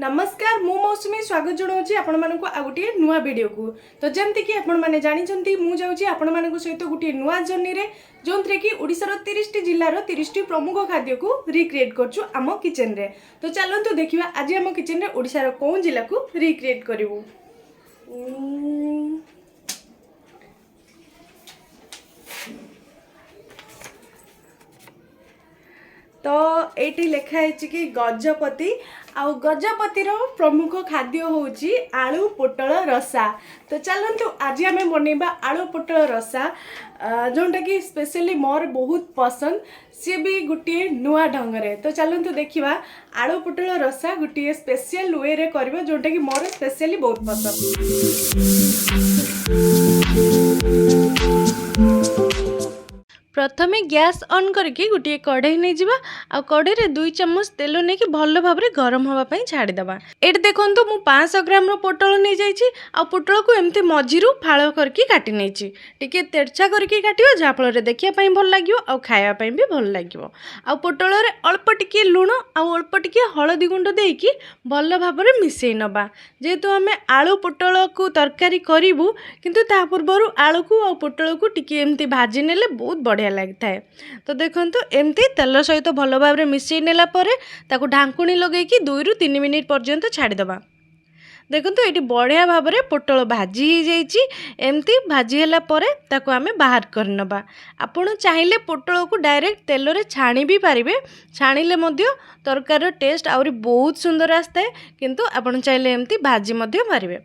ନମସ୍କାର, ମୁଁ ମୌସୁମୀ ସ୍ୱାଗତ ଜଣାଉଛି ଆପଣମାନଙ୍କୁ ଆଉ ଗୋଟିଏ ନୂଆ ଭିଡ଼ିଓକୁ। ତ ଯେମିତିକି ଆପଣମାନେ ଜାଣିଛନ୍ତି, ମୁଁ ଯାଉଛି ଆପଣମାନଙ୍କ ସହିତ ଗୋଟିଏ ନୂଆ ଜର୍ଣ୍ଣିରେ, ଯେଉଁଥିରେ କି ଓଡ଼ିଶାର 30ଟି ଜିଲ୍ଲାର 30ଟି ପ୍ରମୁଖ ଖାଦ୍ୟକୁ ରିକ୍ରିଏଟ୍ କରୁଛୁ ଆମ କିଚେନରେ। ତ ଚାଲନ୍ତୁ ଦେଖିବା, ଆଜି ଆମ କିଚେନରେ ଓଡ଼ିଶାର କେଉଁ ଜିଲ୍ଲାକୁ ରିକ୍ରିଏଟ୍ କରିବୁ। ତ ଏଇଠି ଲେଖା ହେଇଛି କି ଗଜପତି, ଆଉ ଗଜପତିର ପ୍ରମୁଖ ଖାଦ୍ୟ ହେଉଛି ଆଳୁ ପୋଟଳ ରସା। ତ ଚାଲନ୍ତୁ, ଆଜି ଆମେ ବନେଇବା ଆଳୁ ପୋଟଳ ରସା, ଯେଉଁଟାକି ସ୍ପେଶିଆଲି ମୋର ବହୁତ ପସନ୍ଦ, ସିଏ ବି ଗୋଟିଏ ନୂଆ ଢଙ୍ଗରେ। ତ ଚାଲନ୍ତୁ ଦେଖିବା, ଆଳୁ ପୋଟଳ ରସା ଗୋଟିଏ ସ୍ପେଶିଆଲ ୱେରେ କରିବା, ଯେଉଁଟାକି ମୋର ସ୍ପେଶିଆଲି ବହୁତ ପସନ୍ଦ। ପ୍ରଥମେ ଗ୍ୟାସ୍ ଅନ୍ କରିକି ଗୋଟିଏ କଢ଼େଇ ନେଇଯିବା, ଆଉ କଢ଼େଇରେ 2 ଚାମଚ ତେଲ ନେଇକି ଭଲ ଭାବରେ ଗରମ ହେବା ପାଇଁ ଛାଡ଼ିଦେବା। ଏଇଠି ଦେଖନ୍ତୁ, ମୁଁ 500 ଗ୍ରାମର ପୋଟଳ ନେଇଯାଇଛି, ଆଉ ପୋଟଳକୁ ଏମିତି ମଝିରୁ ଫାଳ କରିକି କାଟି ନେଇଛି। ଟିକେ ତେର୍ଛା କରିକି କାଟିବ, ଯାହାଫଳରେ ଦେଖିବା ପାଇଁ ଭଲ ଲାଗିବ ଆଉ ଖାଇବା ପାଇଁ ବି ଭଲ ଲାଗିବ। ଆଉ ପୋଟଳରେ ଅଳ୍ପ ଟିକିଏ ଲୁଣ ଆଉ ଅଳ୍ପ ଟିକିଏ ହଳଦୀ ଗୁଣ୍ଡ ଦେଇକି ଭଲ ଭାବରେ ମିଶାଇ ନେବା। ଯେହେତୁ ଆମେ ଆଳୁ ପୋଟଳକୁ ତରକାରୀ କରିବୁ, କିନ୍ତୁ ତା ପୂର୍ବରୁ ଆଳୁକୁ ଆଉ ପୋଟଳକୁ ଟିକିଏ ଏମିତି ଭାଜି ନେଲେ ବହୁତ ବଢ଼ିଆ ଲାଗିଥାଏ। ତ ଦେଖନ୍ତୁ, ଏମିତି ତେଲ ସହିତ ଭଲ ଭାବରେ ମିଶାଇ ନେଲା ପରେ ତାକୁ ଢାଙ୍କୁଣୀ ଲଗେଇକି 2ରୁ 3 ମିନିଟ୍ ପର୍ଯ୍ୟନ୍ତ ଛାଡ଼ିଦେବା। ଦେଖନ୍ତୁ, ଏଇଠି ବଢ଼ିଆ ଭାବରେ ପୋଟଳ ଭାଜି ହେଇଯାଇଛି। ଏମିତି ଭାଜି ହେଲା ପରେ ତାକୁ ଆମେ ବାହାର କରିନେବା। ଆପଣ ଚାହିଁଲେ ପୋଟଳକୁ ଡାଇରେକ୍ଟ ତେଲରେ ଛାଣି ବି ପାରିବେ। ଛାଣିଲେ ମଧ୍ୟ ତରକାରୀର ଟେଷ୍ଟ ଆହୁରି ବହୁତ ସୁନ୍ଦର ଆସିଥାଏ, କିନ୍ତୁ ଆପଣ ଚାହିଁଲେ ଏମିତି ଭାଜି ମଧ୍ୟ ପାରିବେ।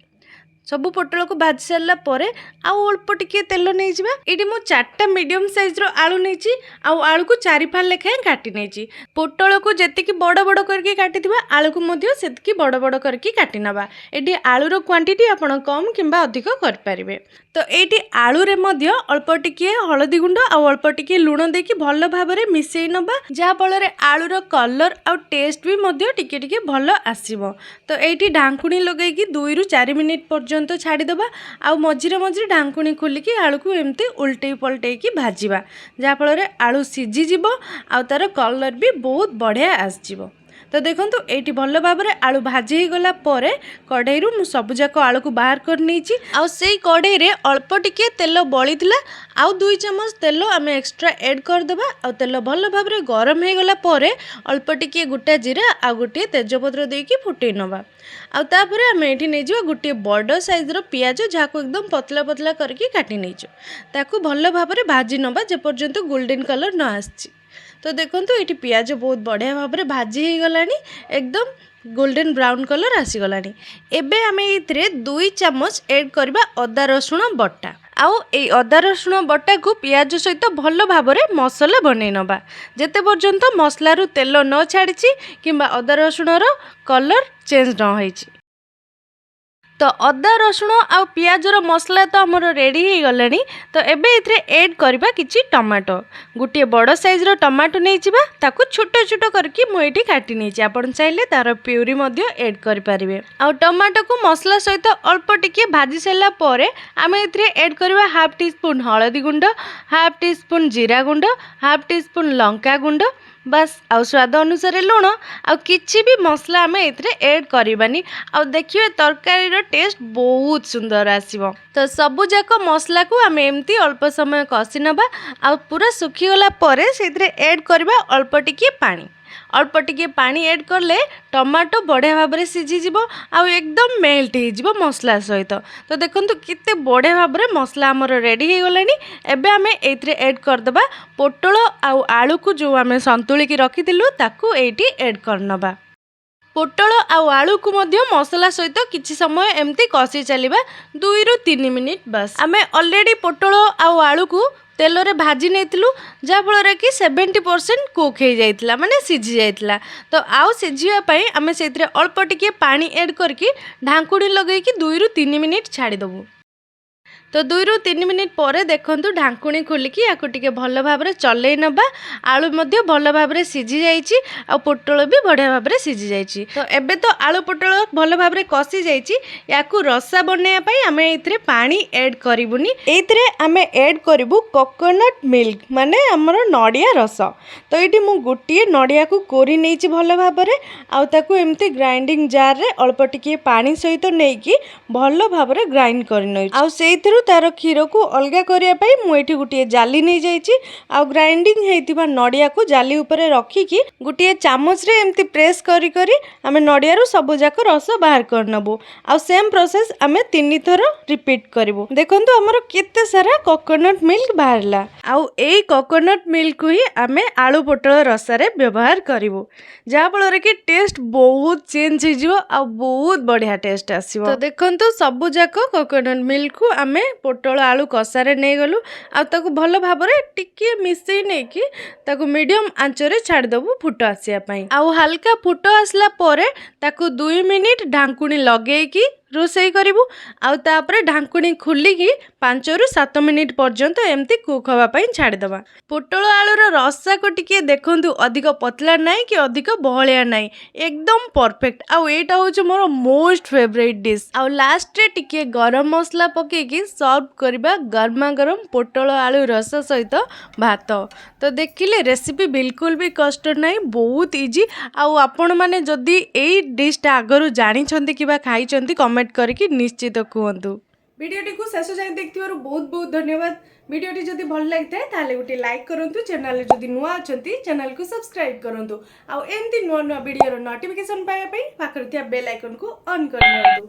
ସବୁ ପୋଟଳକୁ ଭାଜି ସାରିଲା ପରେ ଆଉ ଅଳ୍ପ ଟିକିଏ ତେଲ ନେଇଯିବା। ଏଇଠି ମୁଁ ଚାରିଟା ମିଡ଼ିୟମ୍ ସାଇଜ୍ର ଆଳୁ ନେଇଛି, ଆଉ ଆଳୁକୁ ଚାରି ଫାଳ ଲେଖାଏଁ କାଟି ନେଇଛି। ପୋଟଳକୁ ଯେତିକି ବଡ଼ ବଡ଼ କରିକି କାଟିଥିବା, ଆଳୁକୁ ମଧ୍ୟ ସେତିକି ବଡ଼ ବଡ଼ କରିକି କାଟି ନେବା। ଏଠି ଆଳୁର କ୍ୱାଣ୍ଟିଟି ଆପଣ କମ୍ କିମ୍ବା ଅଧିକ କରିପାରିବେ। ତ ଏଇଠି ଆଳୁରେ ମଧ୍ୟ ଅଳ୍ପ ଟିକିଏ ହଳଦୀ ଗୁଣ୍ଡ ଆଉ ଅଳ୍ପ ଟିକିଏ ଲୁଣ ଦେଇକି ଭଲ ଭାବରେ ମିଶାଇ ନେବା, ଯାହାଫଳରେ ଆଳୁର କଲର୍ ଆଉ ଟେଷ୍ଟ ବି ମଧ୍ୟ ଟିକେ ଟିକେ ଭଲ ଆସିବ। ତ ଏଇଠି ଢାଙ୍କୁଣୀ ଲଗେଇକି 2ରୁ 4 ମିନିଟ୍ ପର୍ଯ୍ୟନ୍ତ ଛାଡ଼ିଦେବା, ଆଉ ମଝିରେ ମଝିରେ ଢାଙ୍କୁଣୀ ଖୋଲିକି ଆଳୁକୁ ଏମିତି ଉଲଟେଇ ପଲଟେଇକି ଭାଜିବା, ଯାହାଫଳରେ ଆଳୁ ସିଝିଯିବ ଆଉ ତା'ର କଲର୍ ବି ବହୁତ ବଢ଼ିଆ ଆସିଯିବ। ତ ଦେଖନ୍ତୁ, ଏଇଠି ଭଲ ଭାବରେ ଆଳୁ ଭାଜି ହେଇଗଲା ପରେ କଢ଼େଇରୁ ମୁଁ ସବୁଯାକ ଆଳୁକୁ ବାହାର କରି ନେଇଛି। ଆଉ ସେଇ କଢ଼େଇରେ ଅଳ୍ପ ଟିକିଏ ତେଲ ବଳିଥିଲା, ଆଉ 2 ଚାମଚ ତେଲ ଆମେ ଏକ୍ସଟ୍ରା ଏଡ଼୍ କରିଦେବା। ଆଉ ତେଲ ଭଲ ଭାବରେ ଗରମ ହେଇଗଲା ପରେ ଅଳ୍ପ ଟିକିଏ ଗୋଟା ଜିରା ଆଉ ଗୋଟିଏ ତେଜପତ୍ର ଦେଇକି ଫୁଟେଇ ନେବା। ଆଉ ତାପରେ ଆମେ ଏଇଠି ନେଇଯିବା ଗୋଟିଏ ବଡ଼ ସାଇଜ୍ର ପିଆଜ, ଯାହାକୁ ଏକଦମ ପତଲା ପତଲା କରିକି କାଟି ନେଇଛୁ। ତାକୁ ଭଲ ଭାବରେ ଭାଜି ନେବା, ଯେପର୍ଯ୍ୟନ୍ତ ଗୋଲ୍ଡେନ୍ କଲର୍ ନ ଆସିଛି। ତ ଦେଖନ୍ତୁ, ଏଇଠି ପିଆଜ ବହୁତ ବଢ଼ିଆ ଭାବରେ ଭାଜି ହେଇଗଲାଣି, ଏକଦମ ଗୋଲ୍ଡେନ୍ ବ୍ରାଉନ୍ କଲର୍ ଆସିଗଲାଣି। ଏବେ ଆମେ ଏଇଥିରେ 2 ଚାମଚ ଏଡ଼୍ କରିବା ଅଦା ରସୁଣ ବଟା, ଆଉ ଏଇ ଅଦା ରସୁଣ ବଟାକୁ ପିଆଜ ସହିତ ଭଲ ଭାବରେ ମସଲା ବନେଇ ନେବା, ଯେତେ ପର୍ଯ୍ୟନ୍ତ ମସଲାରୁ ତେଲ ନ ଛାଡ଼ିଛି କିମ୍ବା ଅଦା ରସୁଣର କଲର୍ ଚେଞ୍ଜ ନ ହେଇଛି। ତ ଅଦା ରସୁଣ ଆଉ ପିଆଜର ମସଲା ତ ଆମର ରେଡ଼ି ହେଇଗଲାଣି। ତ ଏବେ ଏଥିରେ ଏଡ଼୍ କରିବା କିଛି ଟମାଟୋ। ଗୋଟିଏ ବଡ଼ ସାଇଜ୍ର ଟମାଟୋ ନେଇଯିବା, ତାକୁ ଛୋଟ ଛୋଟ କରିକି ମୁଁ ଏଇଠି କାଟି ନେଇଛି। ଆପଣ ଚାହିଁଲେ ତା'ର ପ୍ୟୁରି ମଧ୍ୟ ଏଡ଼୍ କରିପାରିବେ। ଆଉ ଟମାଟୋକୁ ମସଲା ସହିତ ଅଳ୍ପ ଟିକିଏ ଭାଜି ସାରିଲା ପରେ ଆମେ ଏଥିରେ ଏଡ଼୍ କରିବା ହାଫ୍ ଟି ସ୍ପୁନ୍ ହଳଦୀ ଗୁଣ୍ଡ, ହାଫ୍ ଟି ସ୍ପୁନ୍ ଜିରା ଗୁଣ୍ଡ, ହାଫ୍ ଟି ସ୍ପୁନ୍ ଲଙ୍କା ଗୁଣ୍ଡ, ବାସ୍, ଆଉ ସ୍ୱାଦ ଅନୁସାରେ ଲୁଣ। ଆଉ କିଛି ବି ମସଲା ଆମେ ଏଥିରେ ଏଡ଼୍ କରିବାନି, ଆଉ ଦେଖିବେ ତରକାରୀର ଟେଷ୍ଟ ବହୁତ ସୁନ୍ଦର ଆସିବ। ତ ସବୁଯାକ ମସଲାକୁ ଆମେ ଏମିତି ଅଳ୍ପ ସମୟ କଷି ନେବା, ଆଉ ପୁରା ଶୁଖିଗଲା ପରେ ସେଇଥିରେ ଏଡ଼୍ କରିବା ଅଳ୍ପ ଟିକିଏ ପାଣି। ଅଳ୍ପ ଟିକିଏ ପାଣି ଏଡ଼୍ କଲେ ଟମାଟୋ ବଢ଼ିଆ ଭାବରେ ସିଝିଯିବ ଆଉ ଏକଦମ ମେଲ୍ଟ ହେଇଯିବ ମସଲା ସହିତ। ତ ଦେଖନ୍ତୁ, କେତେ ବଢ଼ିଆ ଭାବରେ ମସଲା ଆମର ରେଡ଼ି ହେଇଗଲାଣି। ଏବେ ଆମେ ଏଇଥିରେ ଏଡ଼୍ କରିଦେବା ପୋଟଳ ଆଉ ଆଳୁକୁ, ଯେଉଁ ଆମେ ସନ୍ତୁଳିକି ରଖିଥିଲୁ, ତାକୁ ଏଇଠି ଏଡ଼୍ କରିନେବା। ପୋଟଳ ଆଉ ଆଳୁକୁ ମଧ୍ୟ ମସଲା ସହିତ କିଛି ସମୟ ଏମିତି କଷି ଚାଲିବା, 2ରୁ 3 ମିନିଟ୍ ବାସ୍। ଆମେ ଅଲରେଡ଼ି ପୋଟଳ ଆଉ ଆଳୁକୁ ତେଲରେ ଭାଜି ନେଇଥିଲୁ, ଯାହାଫଳରେ କି 70% କୁକ୍ ହେଇଯାଇଥିଲା, ମାନେ ସିଝି ଯାଇଥିଲା। ତ ଆଉ ସିଝିବା ପାଇଁ ଆମେ ସେଇଥିରେ ଅଳ୍ପ ଟିକିଏ ପାଣି ଏଡ଼୍ କରିକି ଢାଙ୍କୁଣୀ ଲଗେଇକି 2ରୁ 3 ମିନିଟ୍ ଛାଡ଼ିଦେବୁ। ତ 2ରୁ 3 ମିନିଟ୍ ପରେ ଦେଖନ୍ତୁ, ଢାଙ୍କୁଣୀ ଖୋଲିକି ୟାକୁ ଟିକେ ଭଲ ଭାବରେ ଚଲେଇ ନେବା। ଆଳୁ ମଧ୍ୟ ଭଲ ଭାବରେ ସିଝି ଯାଇଛି ଆଉ ପୋଟଳ ବି ବଢ଼ିଆ ଭାବରେ ସିଝି ଯାଇଛି। ତ ଏବେ ତ ଆଳୁ ପୋଟଳ ଭଲ ଭାବରେ କଷି ଯାଇଛି। ୟାକୁ ରସା ବନେଇବା ପାଇଁ ଆମେ ଏଇଥିରେ ପାଣି ଏଡ଼୍ କରିବୁନି। ଏଇଥିରେ ଆମେ ଏଡ଼୍ କରିବୁ କୋକୋନଟ୍ ମିଲ୍କ, ମାନେ ଆମର ନଡ଼ିଆ ରସ। ତ ଏଇଠି ମୁଁ ଗୋଟିଏ ନଡ଼ିଆକୁ କୋରି ନେଇଛି ଭଲ ଭାବରେ ଆଉ ତାକୁ ଏମିତି ଗ୍ରାଇଣ୍ଡିଙ୍ଗ ଜାର୍ରେ ଅଳ୍ପ ଟିକିଏ ପାଣି ସହିତ ନେଇକି ଭଲ ଭାବରେ ଗ୍ରାଇଣ୍ଡ କରିନେଉଛି। ଆଉ ସେଇଥିରୁ ତାର କ୍ଷୀରକୁ ଅଲଗା କରିବା ପାଇଁ ମୁଁ ଏଇଠି ଗୋଟିଏ ଜାଲି ନେଇଯାଇଛି। ଆଉ ଗ୍ରାଇଣ୍ଡିଙ୍ଗ ହେଇଥିବା ନଡ଼ିଆକୁ ଜାଲି ଉପରେ ରଖିକି ଗୋଟିଏ ଚାମଚରେ ଏମିତି ପ୍ରେସ୍ କରି କରି ଆମେ ନଡ଼ିଆରୁ ସବୁଯାକ ରସ ବାହାର କରିନେବୁ। ଆଉ ସେମ୍ ପ୍ରୋସେସ୍ ଆମେ ତିନି ଥର ରିପିଟ୍ କରିବୁ। ଦେଖନ୍ତୁ, ଆମର କେତେ ସାରା କୋକୋନଟ୍ ମିଲ୍କ ବାହାରିଲା। ଆଉ ଏଇ କୋକୋନଟ୍ ମିଲ୍କକୁ ହିଁ ଆମେ ଆଳୁ ପୋଟଳ ରସାରେ ବ୍ୟବହାର କରିବୁ, ଯାହାଫଳରେ କି ଟେଷ୍ଟ ବହୁତ ଚେଞ୍ଜ ହେଇଯିବ ଆଉ ବହୁତ ବଢ଼ିଆ ଟେଷ୍ଟ ଆସିବ। ତ ଦେଖନ୍ତୁ, ସବୁଯାକ କୋକୋନଟ୍ ମିଲ୍କକୁ ଆମେ ପୋଟଳ ଆଳୁ କଷାରେ ନେଇଗଲୁ ଆଉ ତାକୁ ଭଲ ଭାବରେ ଟିକିଏ ମିଶେଇ ନେଇକି ତାକୁ ମିଡ଼ିୟମ୍ ଆଞ୍ଚରେ ଛାଡ଼ିଦେବୁ ଫୁଟ ଆସିବା ପାଇଁ। ଆଉ ହାଲକା ଫୁଟ ଆସିଲା ପରେ ତାକୁ 2 ମିନିଟ୍ ଢାଙ୍କୁଣୀ ଲଗେଇକି ରୋଷେଇ କରିବୁ। ଆଉ ତାପରେ ଢାଙ୍କୁଣୀ ଖୋଲିକି 5ରୁ 7 ମିନିଟ୍ ପର୍ଯ୍ୟନ୍ତ ଏମିତି କୁକ୍ ହେବା ପାଇଁ ଛାଡ଼ିଦେବା। ପୋଟଳ ଆଳୁର ରସାକୁ ଟିକିଏ ଦେଖନ୍ତୁ, ଅଧିକ ପତଳା ନାହିଁ କି ଅଧିକ ବହଳିଆ ନାହିଁ, ଏକଦମ ପରଫେକ୍ଟ। ଆଉ ଏଇଟା ହେଉଛି ମୋର ମୋଷ୍ଟ ଫେଭରାଇଟ୍ ଡିଶ୍। ଆଉ ଲାଷ୍ଟରେ ଟିକିଏ ଗରମ ମସଲା ପକେଇକି ସର୍ଭ କରିବା ଗରମା ଗରମ ପୋଟଳ ଆଳୁ ରସା ସହିତ ଭାତ। ତ ଦେଖିଲେ, ରେସିପି ବିଲକୁଲ ବି କଷ୍ଟ ନାହିଁ, ବହୁତ ଇଜି। ଆଉ ଆପଣମାନେ ଯଦି ଏଇ ଡିଶ୍ଟା ଆଗରୁ ଜାଣିଛନ୍ତି କିମ୍ବା ଖାଇଛନ୍ତି, କମେଣ୍ଟ କରିକି ନିଶ୍ଚିତ କୁହନ୍ତୁ। ଭିଡ଼ିଓଟିକୁ ଶେଷ ଯାଏଁ ଦେଖିଥିବାରୁ ବହୁତ ବହୁତ ଧନ୍ୟବାଦ। ଭିଡ଼ିଓଟି ଯଦି ଭଲ ଲାଗିଥାଏ, ତାହେଲେ ଗୋଟିଏ ଲାଇକ୍ କରନ୍ତୁ। ଚ୍ୟାନେଲରେ ଯଦି ନୂଆ ଅଛନ୍ତି, ଚ୍ୟାନେଲକୁ ସବସ୍କ୍ରାଇବ୍ କରନ୍ତୁ। ଆଉ ଏମିତି ନୂଆ ନୂଆ ଭିଡ଼ିଓର ନୋଟିଫିକେସନ୍ ପାଇବା ପାଇଁ ପାଖରେ ଥିବା ବେଲ୍ ଆଇକନ୍କୁ ଅନ୍ କରିନିଅନ୍ତୁ।